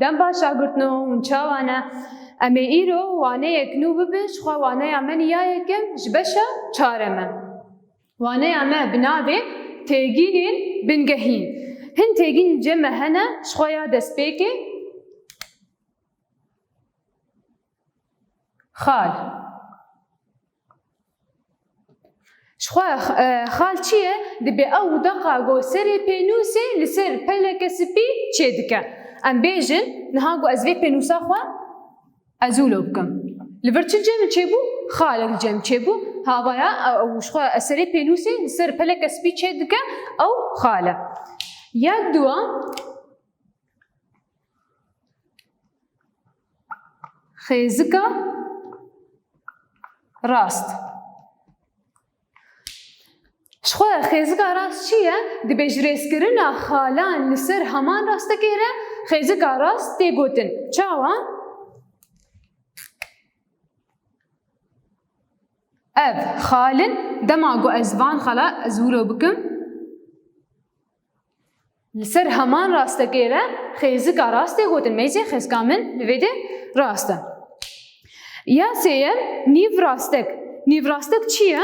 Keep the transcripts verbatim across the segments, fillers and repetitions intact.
Em baş şagirtno hûn çawa ne? Em ê îro waneyek nû bibin, ji xwe waneya me ya yekem ji beşa çar e me. Waneya me bi navê Têgînên Bingehîn. Hin têgîn cem me hene, ji xwe ya destpêkê. Xal. Ji xwe, e, xal çi ye? Dibê ew deqa ku serê pênûsê li ser peleke spî çêdike. Em bêjin, niha ku ez vê pênûsa xwe ez wilo bikim. Li vir çi li cem çêbû? Xalek li cem çêbû. Havaya, e, ew ji xwe serê pênûsê li ser peleke spî çêdike, ew xal e. Ya dua, Xêzika rast. Ji xwe xêzika rast çi ye? Dibê ji rêzkirina xalan li ser heman rastekê re xêzika rast tê gotin. Çawa? Ev xal in, dema ku ez van xala ez wilo bikim, li ser heman rastekê re xêzika rast tê gotin. Meyzê xêzika min li vê de rast e. Ya sêyem, nîvrastek. Nîvrastek çi ye?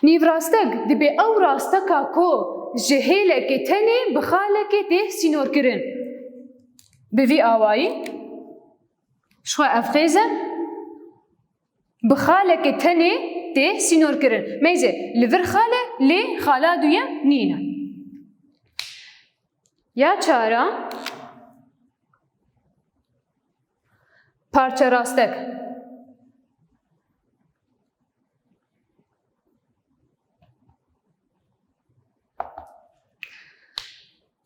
Nîvrastek dibê ew rasteka ku ji hêlekê tenê bi xalekê tê sînorkirin. Bi vî awayî, ji xwe ev xêz e, bi xalekê tenê tê sînorkirin. Meyzê li vir xal e, lê xala duyem nîne. Ya çara, parçerastek.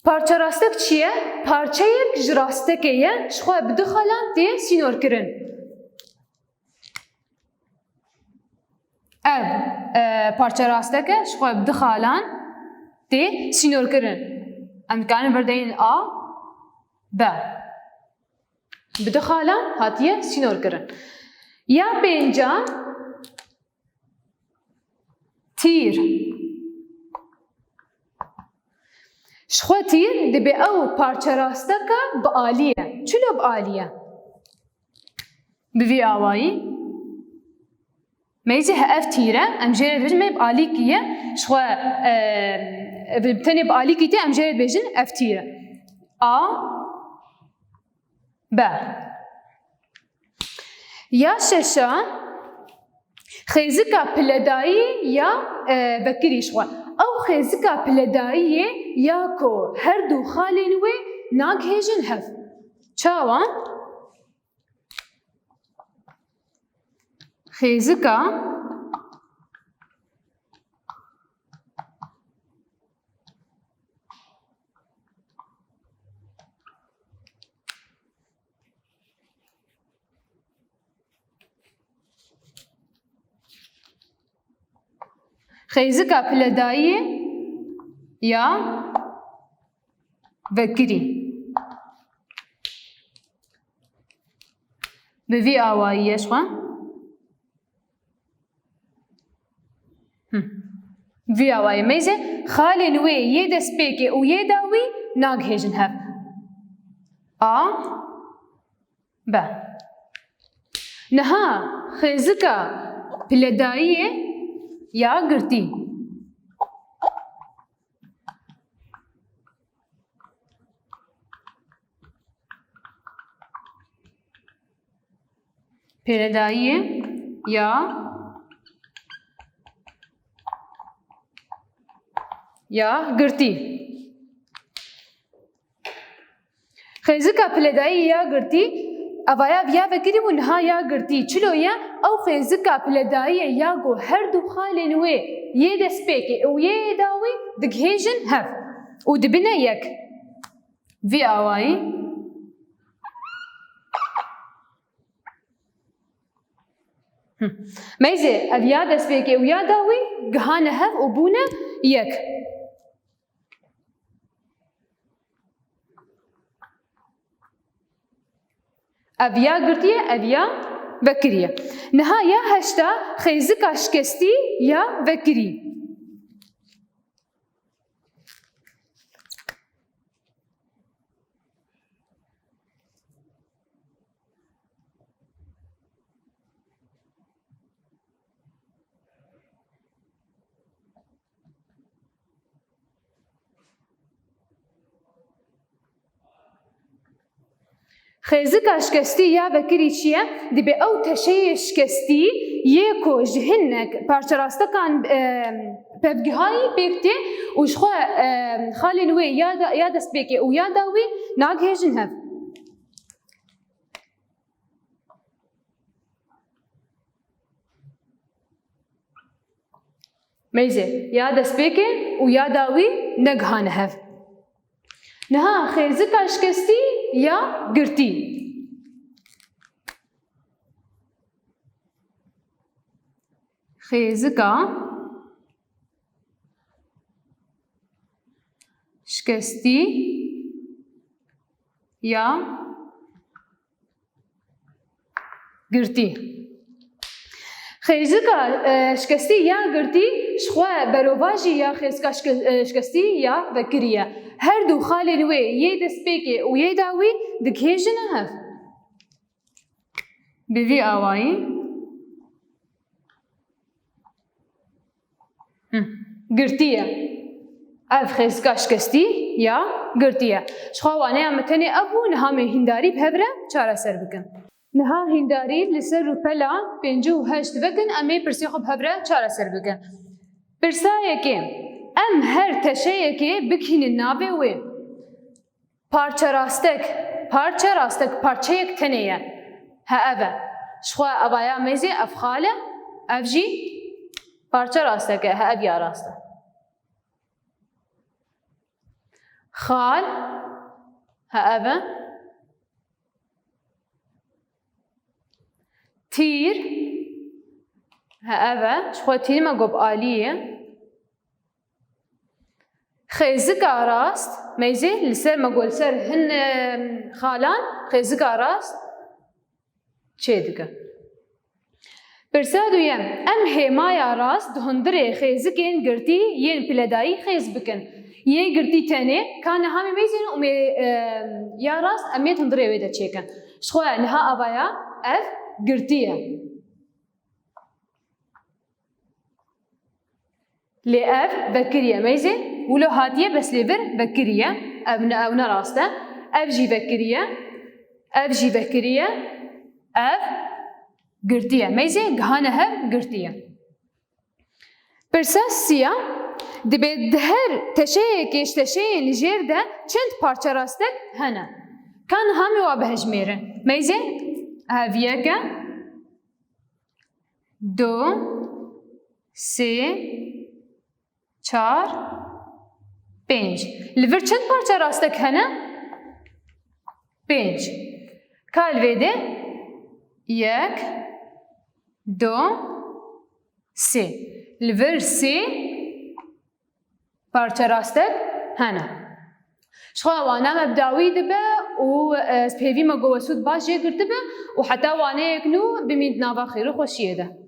Parçerastek çi ye? Parçeyek ji rastekê ye, ji xwe bi du xalan tê sînorkirin. Ev, e, parçe rastek e, ji xwe bi du xalan tê sînorkirin. Em dikarin vir deynin A, B. Bi du xalan hatiye sînorkirin. Ya pênca, tîr. Ji xwe tîr dibê ew parçe rasteka bi alî ye. Çilo bi alî ye? Bi vî awayî. Meyzê he ev tîr e, em jê re dibêjin me bi alîkî ye. Ji xwe, e, bi tenê bi alîkî tê, em jê re dibêjin ev tîr e. A, B. Ya şeşa, xêzika piledayî ya, e, vekirî ji xwe. Ew xêzika piledayî ye ya ku her du xalên wê nagihêjin hev. Çawa? Xêzika Xêzika piledayî ya vekirî. Bi vî awayî ye ji xwe. Hi. Vî awayî meyzê xalên wê yê destpêkê û yê dawî nagihêjin hev. A, B. Niha xêzika piledayiyê ya girtî. Piledayiyê ya, ya girtî. Xêzika piledayî ya girtî, evaya viya vekirî bû, niha ya girtî. Çilo ye? Ew xêzika piledayî ye ya ku her du xalên wê yê destpêkê û yê dawî digihêjin hev û dibine yek. Vî awayî. Hi. Meyzê, ev ya destpêkê û ya dawî gihane hev û bûne yek. Ev ya girtî ye, ev ya vekirî ye. Niha ya heşta xêzika şikestî ya vekirî. Xêzika şikestî ya vekirî çi ye? Dibe ew teşeyê şikestî yê ku ji hinek parçerastekan, e, pevgihayî pêk tê û ji xwe, e, xalên wê ya da, ya destpêkê û ya dawî nagihêjin hev. Meyzê ya destpêkê û ya dawî negihane hev. Niha xêzika şikestî ya girtî. Xêzika şikestî ya girtî. Xêzika, e, şikestî ya girtî ji xwe berovajî ya xêzika şike-, e, şikestî ya vekirî ye. Her du xalên wê yê destpêkê û yê dawî digihêjine hev. Bi vî awayî. Hı. Girtî ye. Ev xêzika şikestî ya girtî ye. Ji xwe waneya me tenê ev bû, niha em ê hîndarî bi hev re çareser bikin. Niha hîndarî li ser rûpela pêncî û heşt vekin, em ê pirsê xwe bi hev re çareser bikin. Pirsa yekê, em her teşeyekê bikînin navê wê. Parçe rastek, parçe rastek, parçeyek tenê ye. He ev e. Ji xwe evaya meyzê ev xal e, ev jî parçe rastek e, he ev ya rast e. Xal, he ev e. Tîr, he ev e. Ji xwe tîr me got alî ye. Xêzika rast, meyzê li ser me got li ser hin, e, xalan, xêzika rast çêdike. Pirsa duyem, em hêmaya rast di hundirê xêzikên girtî yên piledayî xêz bikin. Yên girtî tenê, ka niha em ê meyzên û em ê, e, ya rast em ê di hundirê wê de çêkin. Ji xwe niha avaya ev girtî ye. Lê ev vekirî ye. Meyzê wilo hatiye, bes lê vir vekirî ye. Ev ne, ew ne rast e. Ev jî vekirî ye. Ev jî vekirî ye. Ev girtî ye. Meyzê gihane hev girtî ye. Pirsa siya, dibe di her teşeyekê ji teşeyên li jêr de çend parçe rastek hene? Ka niha em ê wa bihejmêrin. Meyzê ev yek e. Du, sê, çar, pênc. Li vir çend parça rastek hene? Pênc. Ka li vê de yek, du, sê. Li vir sê parçe rastek hene. Ji xwe wana me bi dawî dibe û, e, ez pêvî me got we sûd baş jê girtibe û heta waneyek nû bimîn di nava xêr û xweşiyê de.